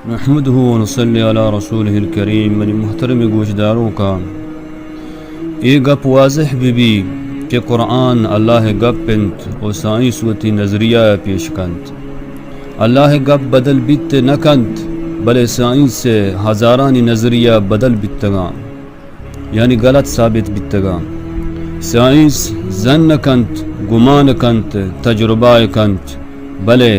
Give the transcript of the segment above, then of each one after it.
نحمده ونصلي على رسوله الكريم۔ منی محترم گوشداروکاں، اے گپ واضح بہ بی کہ قرآن اللہ ءِ گپ انت و سائنس وتی نظریہ ءَ پیش کنت۔ اللہ ءِ گپ بدل بیت نہ کنت، بلے سائنس ءِ ہزارانی نظریہ بدل بیتگاں، یعنی غلط ثابت بیتگاں۔ سائنس ظن کنت، گمان کنت، تجربہ کنت، بلے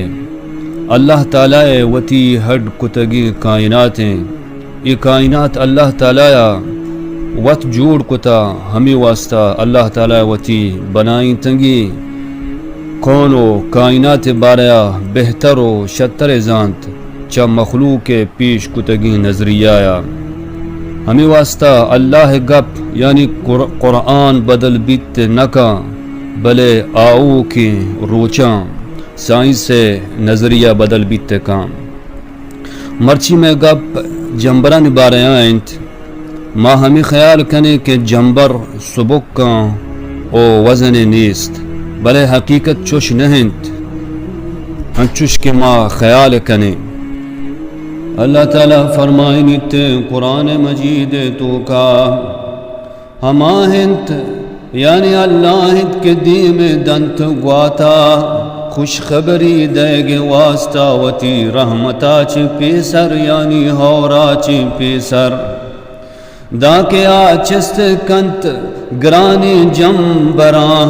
اللہ تعالی ءِ وتی ہڈ کتگیں کائنات ایں۔ اے کائنات اللہ تعالی ءَ وت جوڑ کتا، ہمے واسطہ اللہ تعالی ءَ وتی بنائینتگیں کون و کائنات ءِ بارہ ءَ بہتر و شتر ءَ زانت چہ مخلوق ءِ پیش کتگیں نظریہ ءَ۔ ہمے واسطہ اللہ ءِ گپ یعنی قر-، قرآن بدل بیت نہ کن، بلے آؤکیں روچاں سائنس ءِ نظریہ بدل بیت کن۔ مرچی مئے گپ جمبرانی بارہ ءَ انت۔ ما ہمے خیال کنیں کہ جمبر سبک آں و وزنے نیست، بلے حقیقت چوش نہ انت، انچوش کہ ما خیال کنیں۔ اللہ تعالی فرمائنیت قرآن مجید ءِ توکا، ہما انت، یعنی اللہ انت کہ دیم ءَ دنت گواتا خوشخبری دئیگ ءِ واسطہ وتی رحمتا چہ پیسر، یعنی ہورا چہ پیسر۔ دانکہ آ چست کنت گرانیں جمبراں،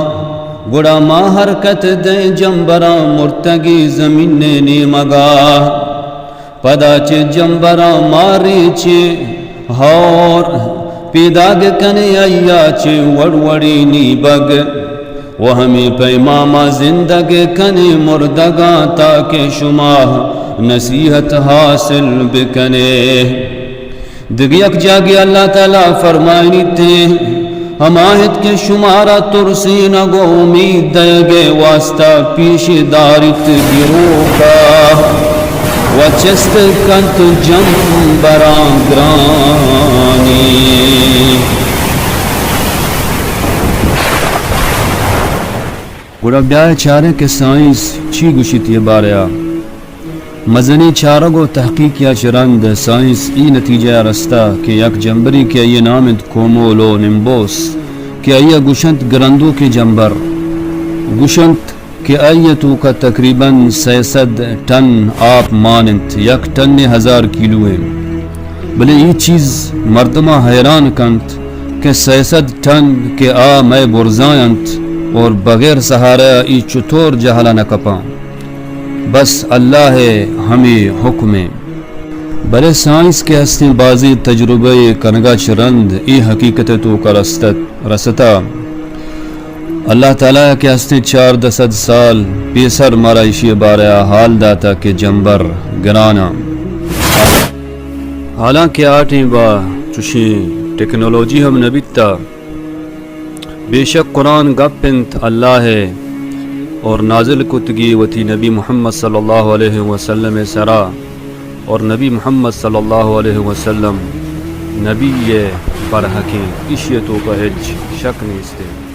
گڑا ما حرکت دئیں جمبراں مرتگیں زمین ءِ نیمگا۔ پدا چہ جمبراں ما ریچیں ہور پیداگ کنیں، آئیا چہ وڑ وڑیں نیبگ، و ہمے پیما ما زندگ کنیں مردگاں، تاکہ شما نصیحت حاصل بکنے۔ دگہ یک جاگے اللہ تعالی فرمائنیت، ہما انت کہ شمارا ترسینگ و امید دئیگ ءِ واسطہ پیش داریت گروکا و چست کنت جمبراں گرانی۔ گڑا بیائے چاریں کہ سائنس چی گوشیت اے بارہ ءَ۔ مزنیں چارگ و تحقیق یا چہ رند سائنس ای نتیجہ ءَ رستہ کہ یک جمبرے کہ آئی ءِ نام انت کومولو نیمبوس، کہ آئی ءَ گوشنت گرندوکیں جمبر، گوشنت کہ آئی ءِ توکا تقریباً سئے سد ٹن آپ مان انت، یک ٹن ہزار کیلو انت۔ بلے ای چیز مردماں حیران کنت کہ سئے سد ٹن کہ آ مئے برزاں انت اور بغیر سہارا ای چطور جہلا نہ کپاں۔ بس اللہ ءِ ہمے حکم ایں۔ بلے سائنس کہ ہستیں بازیں تجربہ ءِ کنگا چہ رند اے حقیقت ءِ توکا رستت، رستہ۔ اللہ تعالی کہ ہستیں چاردہ سد سال پیسر مارا ایشی ءِ بارہ ءَ حال داتا کہ جمبر گراناں۔ حالانکہ آ ٹیم با چوشیں ٹیکنالوجی ہم نہ بیتا۔ بے شک قرآن گپ انت اللہ ءِ اور نازل کتگی وتی نبی محمد صلی اللہ علیہ وسلم ءِ سرا، اور نبی محمد صلی اللہ علیہ وسلم نبی ءِ برحق انت، ایشی ءِ توکا ہچ شک نیست انت۔